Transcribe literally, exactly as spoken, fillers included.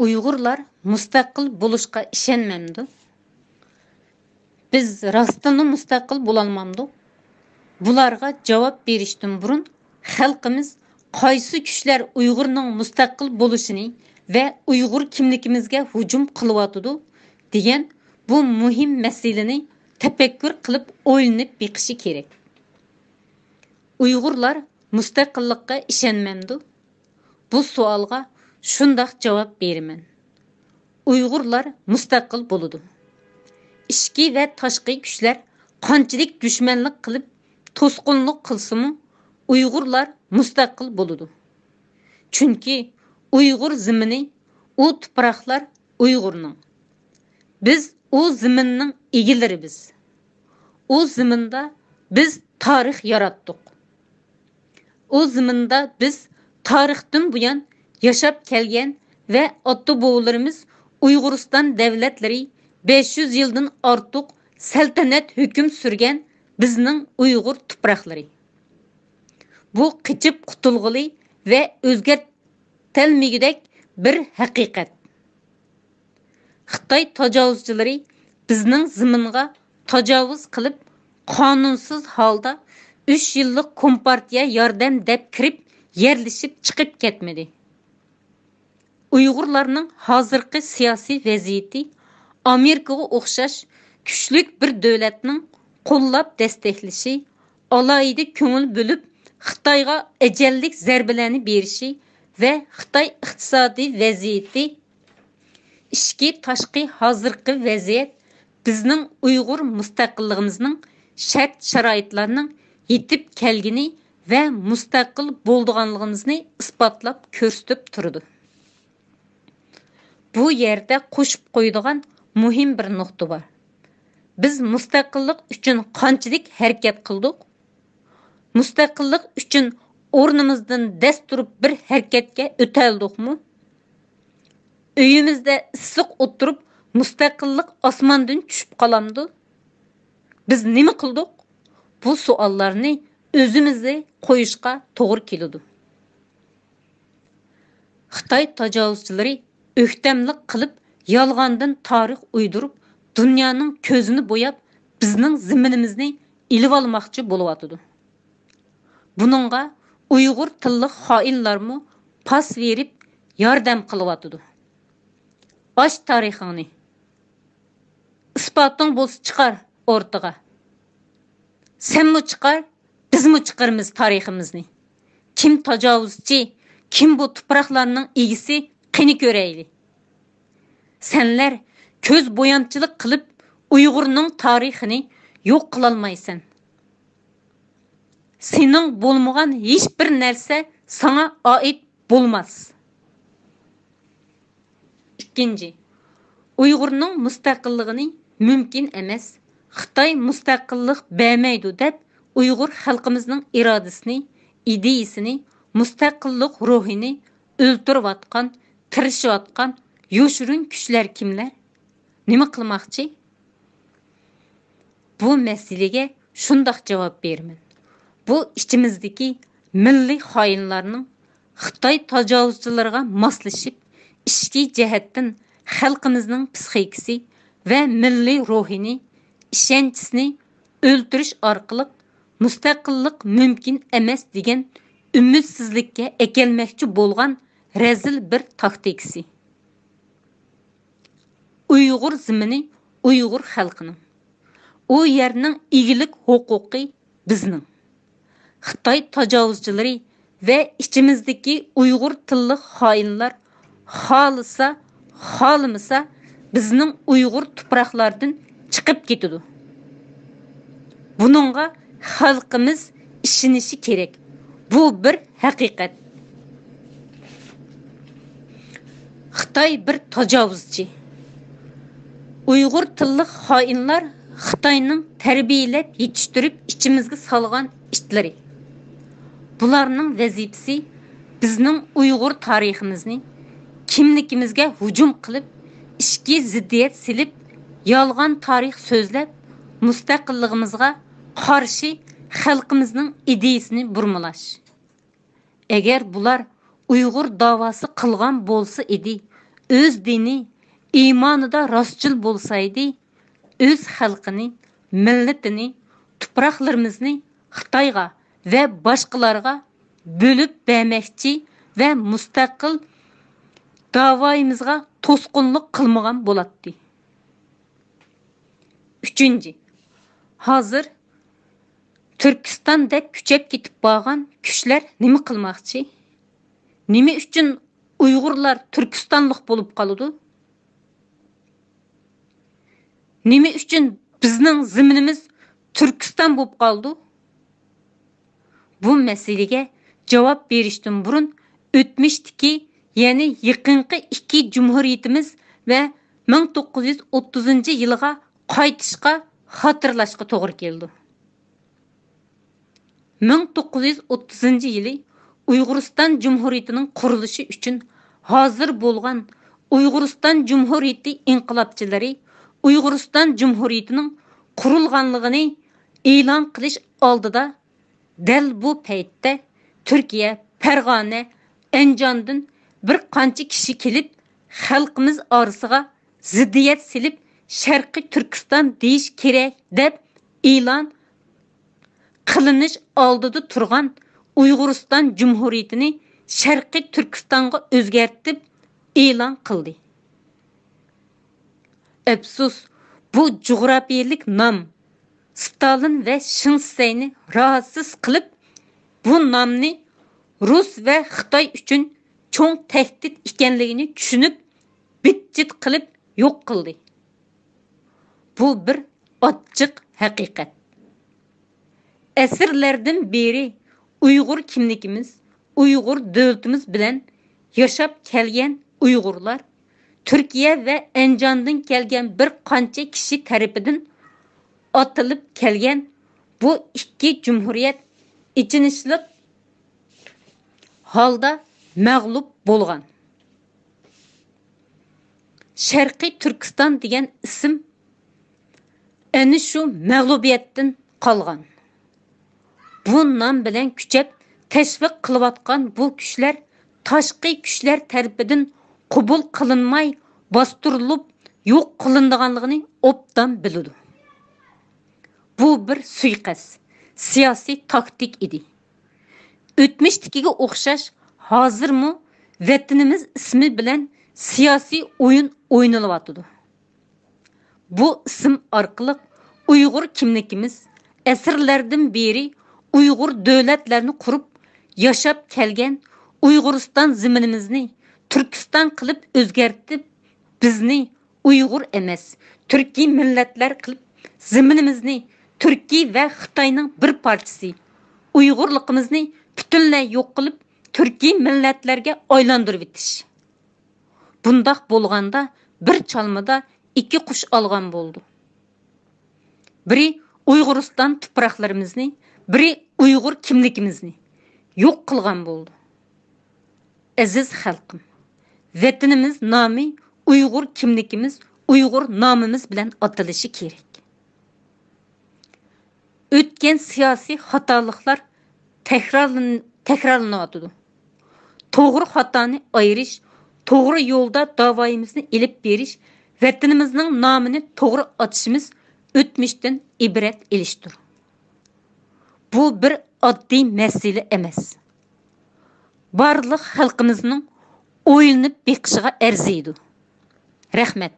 ئۇيغۇرلار مۇستەقىل بولۇشقا ئىشەنمەمدۇ؟ بىز راستتىنلا مۇستەقىل بولالمامدۇق؟ بۇلارغا جاۋاب بېرىشتىن بۇرۇن، خەلقىمىز قايسى كۈچلەر ئۇيغۇرنىڭ مۇستەقىل بولۇشىنى ۋە ئۇيغۇر كىملىكىمىزگە ھۇجۇم قىلىۋاتىدۇ دېگەن بۇ مۇھىم مەسىلىنى تەپەككۇر قىلىپ ئويلىنىپ بېقىشى كېرەك. ئۇيغۇرلار مۇستەقىللىققا ئىشەنمەمدۇ؟ بۇ سوئالغا شۇنداق جاۋاب بېرىمەن. ئۇيغۇرلار مۇستەقىل بولىدۇ. ئىچكى ۋە تاشقى كۈچلەر قانچىلىك دۈشمەنلىك قىلىپ، توسقۇنلۇق قىلسىمۇ، ئۇيغۇرلار مۇستەقىل بولىدۇ. چۈنكى ئۇيغۇر زېمىنى، ئۇ تۇپراقلار ئۇيغۇرنىڭ. بىز ئۇ زېمىننىڭ ئىگىلىرىمىز. ئۇ زېمىندا بىز تارىخ ياراتتۇق. ئۇ زېمىندا بىز تارىختىن بۇيان ياشاپ كەلگەن ۋە ئاتا-بوۋىلىرىمىز ئۇيغۇرىستان دەۋلەتلىرى بەش يۈز يىلدىن ئارتۇق سەلتەنەت ھۆكۈم سۈرگەن بىزنىڭ ئۇيغۇر تۇپراقلىرى. بۇ قېچىپ قۇتۇلغىلى ۋە ئۆزگەرتەلمىگۈدەك بىر ھەقىقەت. خىتاي تاجاۋۇزچىلىرى بىزنىڭ زېمىنغا تاجاۋۇز قىلىپ، قانۇنسىز ھالدا ئۈچ يىللىق كومپارتىيە ياردەم دەپ كىرىپ يەرلىشىپ چىقىپ كەتمىدى. ئۇيغۇرلارنىڭ ھازىرقى سىياسىي ۋەزىيىتى ئامېرىكىغا ئوخشاش كۈچلۈك بىر دۆلەتنىڭ قوللاپ دەستەكلىشى، ئالاھىدە كۆڭۈل بۆلۈپ، خىتايغا ئەجەللىك زەربىلەرنى بېرىشى ۋە خىتاي ئىقتىسادىي ۋەزىيىتى، ئىچكى، تاشقى ھازىرقى ۋەزىيەت بىزنىڭ ئۇيغۇر مۇستەقىللىقىمىزنىڭ شەرت-شارائىتلارنىڭ يېتىپ كەلگىنى ۋە مۇستەقىل بولىدىغانلىقىمىزنى ئىسپاتلاپ كۆرسىتىپ تۇرىدۇ. بۇ يەردە قوشۇپ قويىدىغان مۇھىم بىر نۇقتا بار. بىز مۇستەقىللىق ئۈچۈن قانچىلىك ھەرىكەت قىلدۇق؟ مۇستەقىللىق ئۈچۈن ئورنىمىزدىن دەس تۇرۇپ بىر ھەرىكەتكە ئۆتەلدۇقمۇ؟ ئۆيىمىزدە ئىسسىق ئولتۇرۇپ، مۇستەقىللىق ئاسماندىن چۈشۈپ قالامدۇ؟ بىز نېمە قىلدۇق؟ بۇ سوئاللارنى ئۆزىمىزگە قويۇشقا توغرا كېلىدۇ. خىتاي تاجاۋۇزچىلىرى ئۆكتەملىك قىلىپ، يالغاندىن تارىخ ئۇيدۇرۇپ، دۇنيانىڭ كۆزىنى بوياپ، بىزنىڭ زېمىنىمىزنى ئېلىۋالماقچى بولۇۋاتىدۇ. بۇنىڭغا ئۇيغۇر تىللىق خائىنلارمۇ پاس بېرىپ ياردەم قىلىۋاتىدۇ. ئاچ تارىخىڭنى. ئىسپاتىڭ بولسا چىقار ئوتتۇرىغا. سەنمۇ چىقار، بىزمۇ چىقىرىمىز تارىخىمىزنى. كىم تاجاۋۇزچى، كىم بۇ تۇپراقلارنىڭ ئىگىسى، قېنى كۆرەيلى. سەنلەر كۆز بويامچىلىق قىلىپ ئۇيغۇرنىڭ تارىخىنى يوق قىلالمايسەن. سېنىڭ بولمىغان ھېچبىر نەرسە ساڭا ئائىت بولماس. ئىككىنچى، ئۇيغۇرنىڭ مۇستەقىللىقىنى مۇمكىن ئەمەس، خىتاي مۇستەقىللىق بەرمەيدۇ دەپ ئۇيغۇر خەلقىمىزنىڭ ئىرادىسىنى، ئىدىيىسىنى، مۇستەقىللىق روھىنى ئۆلتۈرۈۋاتقان، تىرىشىۋاتقان يوشۇرۇن كۈچلەر كىملەر؟ نېمە قىلماقچى؟ بۇ مەسىلىگە شۇنداق جاۋاب بېرىمەن. بۇ ئىچىمىزدىكى مىللىي خائىنلارنىڭ خىتاي تاجاۋۇزچىلىرىغا ماسلىشىپ، ئىچكى جەھەتتىن خەلقىمىزنىڭ پىسخىكىسى ۋە مىللىي روھىنى، ئىشەنچىسىنى ئۆلتۈرۈش ئارقىلىق مۇستەقىللىق مۇمكىن ئەمەس دېگەن ئۈمىدسىزلىككە ئەكەلمەكچى بولغان رەزىل بىر تاكتىكىسى. ئۇيغۇر زېمىنى ئۇيغۇر خەلقىنىڭ. ئۇ يەرنىڭ ئىگىلىك ھوقۇقى بىزنىڭ. خىتاي تاجاۋۇزچىلىرى ۋە ئىچىمىزدىكى ئۇيغۇر تىللىق خائىنلار خالىسا، خالىمىسا بىزنىڭ ئۇيغۇر تۇپراقلاردىن چىقىپ كېتىدۇ. بۇنىڭغا خەلقىمىز ئىشىنىشى كېرەك. بۇ بىر ھەقىقەت. خىتاي بىر تاجاۋۇزچى. ئۇيغۇر تىللىق خائىنلار خىتاينىڭ تەربىيەلەپ يېتىشتۈرۈپ ئىچىمىزگە سالغان ئىتلىرى. بۇلارنىڭ ۋەزىپىسى بىزنىڭ ئۇيغۇر تارىخىمىزنى، كىملىكىمىزگە ھۇجۇم قىلىپ، ئىچكى زىددىيەت سېلىپ، يالغان تارىخ سۆزلەپ، مۇستەقىللىقىمىزغا قارشى خەلقىمىزنىڭ ئىدىيىسىنى بۇرمىلاش. ئەگەر بۇلار ئۇيغۇر داۋاسى قىلغان بولسا ئىدى، ئۆز دىنى، ئىمانىدا راستچىل بولسايدى، ئۆز خەلقىنى، مىللىتىنى، تۇپراقلىرىمىزنى خىتايغا ۋە باشقىلارغا بۆلۈپ بەرمەكچى ۋە مۇستەقىل داۋايىمىزغا توسقۇنلۇق قىلمىغان بولاتتى. ئۈچىنچى، ھازىر تۈركىستان دەپ كۆچۈپ كېتىپ بارغان كۈچلەر نېمە قىلماقچى؟ نېمە ئۈچۈن ئۇيغۇرلار تۈركىستانلىق بولۇپ قالىدۇ؟ نېمە ئۈچۈن بىزنىڭ زېمىنىمىز تۈركىستان بولۇپ قالىدۇ؟ بۇ مەسىلىگە جاۋاب بېرىشتىن بۇرۇن، ئۆتمۈشتىكى، يەنى يېقىنقى ئىككى جۇمھۇرىيىتىمىز ۋە مىڭ توققۇز يۈز ئوتتۇزىنچى يىلغا قايتىشقا، خاتىرىلەشكە توغرا كېلىدۇ. مىڭ توققۇز يۈز ئوتتۇزىنچى يىلى ئۇيغۇرىستان جۇمھۇرىيىتىنىڭ قۇرۇلۇشى ئۈچۈن ھازىر بولغان ئۇيغۇرىستان جۇمھۇرىيىتى ئىنقىلابچىلىرى ئۇيغۇرىستان جۇمھۇرىيىتىنىڭ قۇرۇلغانلىقىنى ئېلان قىلىش ئالدىدا، دەل بۇ پەيتتە تۈركىيە، پەرغانە، ئەنجاندىن بىر قانچە كىشى كېلىپ، خەلقىمىز ئارىسىغا زىددىيەت سېلىپ، شەرقىي تۈركىستان دېيىش كېرەك دەپ ئېلان قىلىنىش ئالدىدا تۇرغان ئۇيغۇرىستان جۇمھۇرىيىتىنى شەرقىي تۈركىستانغا ئۆزگەرتىپ ئېلان قىلدى. ئەپسۇس، بۇ جۇغراپىيەلىك نام ستالىن ۋە شېڭ شىسەينى راھەتسىز قىلىپ، بۇ نامنى رۇس ۋە خىتاي ئۈچۈن چوڭ تەھدىت ئىكەنلىكىنى چۈشىنىپ، بىتچىت قىلىپ يوق قىلدى. بۇ بىر ئاچچىق ھەقىقەت. ئەسىرلەردىن بېرى ئۇيغۇر كىملىكىمىز، ئۇيغۇر دۆلىتىمىز بىلەن ياشاپ كەلگەن ئۇيغۇرلار تۈركىيە ۋە ئەنجاندىن كەلگەن بىر قانچە كىشى تەرىپىدىن ئاتىلىپ كەلگەن بۇ ئىككى جۇمھۇرىيەت ئېچىنىشلىق ھالدا مەغلۇپ بولغان. شەرقىي تۈركىستان دېگەن ئىسىم ئەنە شۇ مەغلۇبىيەتتىن قالغان. بۇ نام بىلەن كۈچەپ تەشۋىق قىلىۋاتقان بۇ كۈچلەر تاشقى كۈچلەر تەرىپىدىن قوبۇل قىلىنماي، باستۇرۇلۇپ يوق قىلىنىدىغانلىقىنى ئوبدان بىلىدۇ. بۇ بىر سۇيىقەست، سىياسىي تاكتىك ئىدى. ئۆتمۈشتىكىگە ئوخشاش، ھازىرمۇ ۋەتىنىمىز ئىسمى بىلەن سىياسىي ئويۇن ئوينىلىۋاتىدۇ. بۇ ئىسىم ئارقىلىق ئۇيغۇر كىملىكىمىز، ئەسىرلەردىن بېرى ئۇيغۇر دۆلەتلەرنى قۇرۇپ ياشاپ كەلگەن ئۇيغۇرىستان زېمىنىمىزنى تۈركىستان قىلىپ ئۆزگەرتىپ، بىزنى ئۇيغۇر ئەمەس، تۈركىي مىللەتلەر قىلىپ، زېمىنىمىزنى تۈركىي ۋە خىتاينىڭ بىر پارچىسى، ئۇيغۇرلۇقىمىزنى پۈتۈنلەي يوق قىلىپ، تۈركىي مىللەتلەرگە ئايلاندۇرۇۋېتىش. بۇنداق بولغاندا، بىر چالمىدا ئىككى قۇش ئالغان بولدى. بىرى ئۇيغۇرىستان تۇپراقلىرىمىزنى، بىرى ئۇيغۇر كىملىكىمىزنى يوق قىلغان بولدى. ئەزىز خەلقىم، ۋەتىنىمىز نامى ئۇيغۇر كىملىكىمىز، ئۇيغۇر نامىمىز بىلەن ئاتىلىشى كېرەك. ئۆتكەن سىياسىي خاتالىقلار تەكرارلىن-، تەكرارلىنىۋاتىدۇ. توغرا خاتانى ئايرىش، توغرا يولدا داۋايىمىزنى ئېلىپ بېرىش، ۋەتىنىمىزنىڭ نامىنى توغرا ئاتىشىمىز ئۆتمۈشتىن ئىبرەت ئېلىشتۇر. بۇ بىر ئاددىي مەسىلە ئەمەس. بارلىق خەلقىمىزنىڭ ئويلىنىپ بېقىشىغا ئەرزىيدۇ. رەھمەت.